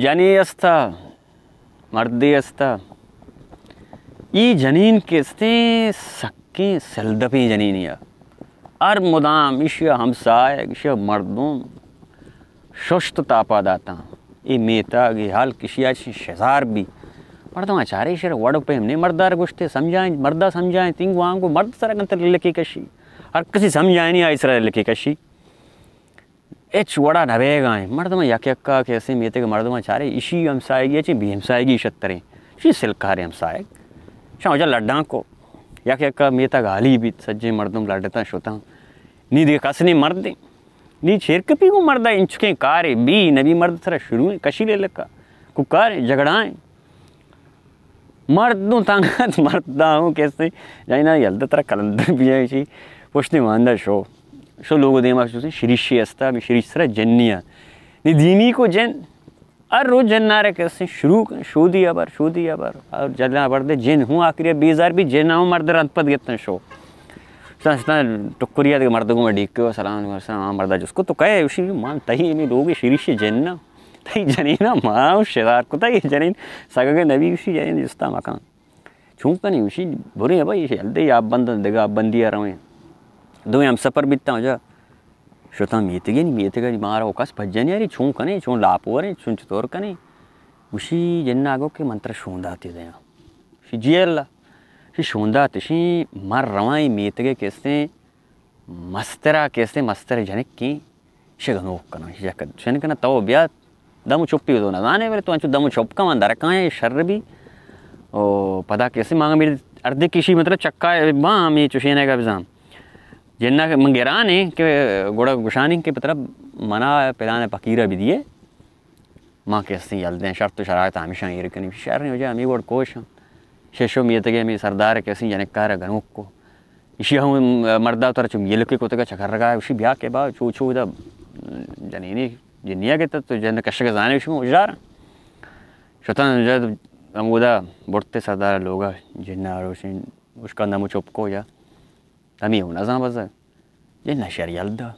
جنے استا، مردے استا۔ ای جنین کہ استیں سکیں سلدپیں جنینی ء۔ ہر مدام ایشی ء ہمسائگ، ایشی ء مردم ششت تاپا داتاں۔ اے میتگ، اے ہلک ایشی ء چہ شزار بی۔ مردماں چارے ایشی ء وڑ و پیم نے، مردار گوشتے سمجھائیں، مردا سمجھائیں، تنگو آنگو مرد سرا کنت لکی کشی۔ ہر کسی سمجھائیں آئی سرا لکی کشی۔ ہچ وڑا نہ بیگا ایں۔ مردماں یک یکا کہ اسیں میتگ مردماں چارے، ایشی ہمسائگی ء چہ بے ہمسائگی شتریں۔ ایشی سلکاریں ہمسائگ۔ شاں وجہ لڈاں کو۔ یک یکا میتگ حالی بیت، سجیں مردم لڈتاں شتاں۔ نی دگہ کس نی مردیں۔ نی چیر کپی گوں مردا انچکیں کارے بی نبی مرد سرا شروع ایں، کشی لے لکا۔ کو کاریں، جھگڑائیں۔ مردوں تنگت مرداں ہوں کسے جائنا یلدا ترا کلندر بیاں شی پشتی ماندا شو۔ شو لوگ دیما شو شریشی استا، بی شریش سرا جنی آ۔ نی دینی کو جن۔ ہر روز جن نارے کسے شروع کن، شودی ابر، شودی ابر۔ اور جلنا بردے جن ہوں آخری بیزار بی جن ہوں مرد رند پد گتن شو۔ شتاں، شتاں ٹکری آ دگہ مردگوں ڈیک کو سلام علیکم، سلام، آ مردا جس کو تو کہے، اسی مان تہی ہمیں لوگ شریشی جن نا۔ تئی جنین ء ما شدار کتگ، اے جنین سگگ نبی، گوشی جنین جستا مکن۔ چون کنی؟ گوشی بریں ابا، ایش یلدے آپ بندن، دگہ آپ بندی ء رویں۔ دوئیں ہم سفر بیتاں، واجہ شتاں میتگے نی، میتگ ء مارا و کس پجہ نیاری، چون کنیں، چون لاپ وریں، چون چطور کنیں؟ گوشی جنا گو کہ من ترا شونداتے دیاں۔ گوشی جی اللہ۔ گوشی شوندات اشیں، مر رواں اے میتگے کستیں مسترا کسے مستر جنکیں شہ گنوک کناں، شہ جکت شن کناں، تو بیا دم و چپی تو نزانے، بلے تو انچو دم و چپ کن، من درکاں، شر بی۔ او پدا کسے مانگا میری اردے کشی، مطلب چکا باں، ہمیں چوشینے کا بزام۔ جنہ من گرانے کہ گڑا گشانی کہ مطلب منا پلان پکیرا بھی دیے۔ ما کہ استیں یل دیں، شرط و شرائط ہمیشاں ایر کنیں۔ شر نہیں ہو جائے، ہمیں وڑ کوش ہم۔ ششو میتگے ہمیں سردار کہ استیں جنکار گنوک کو۔ اشی ہم مردا تر چو میلکے کو تگا چکرگا، اشی بیا کہ با چو چو دا جنینی جنیا کہ تو جن کشگ زانے اشی اجار۔ شتن جد ہمودا برتے سردار لوگا جن آروشن اشکا نمو چپ کو یا۔ ہمے ہوں نزاں بزگ۔ جن ء شر یل دا۔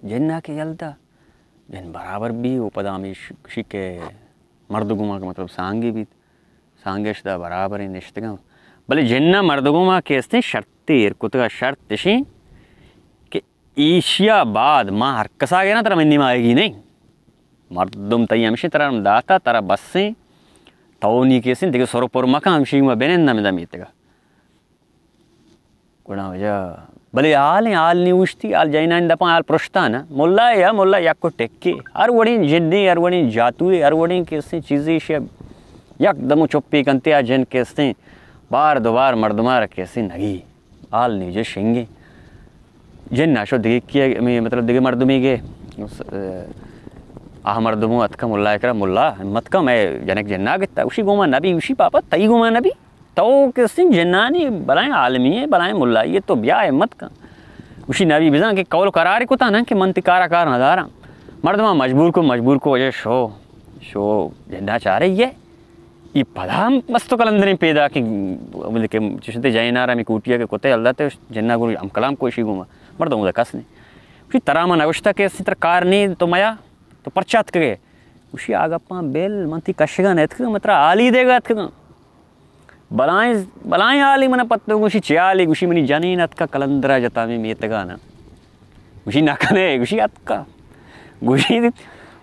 جن ء کہ یل دا، جن برابر بی و پدا ہمے ش-، گشی کہ مردگوما کہ مطلب سانگے بیت، سانگش دا برابریں نشتگاں۔ بلے جن ء مردگوما کہ استیں شرطے ایر کتگا، شرط اشیں کہ ایشیا بعد ما ہر کسا گراں ترا منی ماہگی نہیں۔ مردم تئی ہمشیں ترا ہم داتا، ترا بسیں، تو نی کہ استیں دگہ سر و پر مکن، ہمشی ما بنند ہمدا میتگا۔ گڑا واجہ، بلے حال ہیں، حال نہیں اوشتی، حال جائنا دپاں، حال پرشتانا۔ ملا یا ملا یک و ٹکے، ہر وڑیں جنے، ہر وڑیں جاتوے، ہر وڑیں کسیں چیزے شے یک دم و چپے کنتے، آ جن کسیں بار دوبار مردمار کسیں نگی۔ حال نہیں جو شنگے۔ جن ناشو دگہ کیا، میں مطلب دگہ مردمے گے۔ آ مردمو اتکا ملا کرا، ملا ہمت کا، میں جنک جنا گتا، اسی گوما نبی، اسی پاپا، تئی گوما نبی۔ تو کسیں جنانی بلائیں عالمی ہے، بلائیں ملائی ہے، تو بیا ہمت کن۔ گوشی نبی بزاں کہ قول قرار کتا نا کہ من تی کارا کار نداراں۔ مردماں مجبور کو، مجبور کو، واجہ شو، شو جنا چارے یہ۔ یہ پدا ہم مست و کلندریں پیدا کہ، کہ چشتے جائنار ہمیں کوٹیا کہ کتے اللہ تے جنا گو ہم کلام کوشی گوما۔ مردم دا کس نہیں۔ گوشی ترا من نگوشتا کہ اسی تر کار نہیں تو میا، تو پرچا اتکگے؟ گوشی آ گپاں بل، من تی کشگا نہ اتکگاں، من ترا حالی دیگا اتکگاں۔ بلائیں، بلائیں حالی من پتو۔ گوشی چے حالی؟ گوشی منی جنین اتکا کلندرا جتا میں میتگا نا۔ گوشی نہ کنے؟ گوشی اتکا۔ گوشی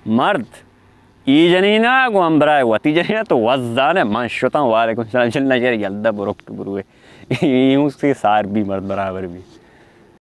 مرد، ای جنینا گو ہمبرائے وتی جنینا تو وزانے من شتاں، وعلیکم السلام، جنہ شر یلدا بروک بروے۔ یوں سے سار بھی مرد برابر بھی۔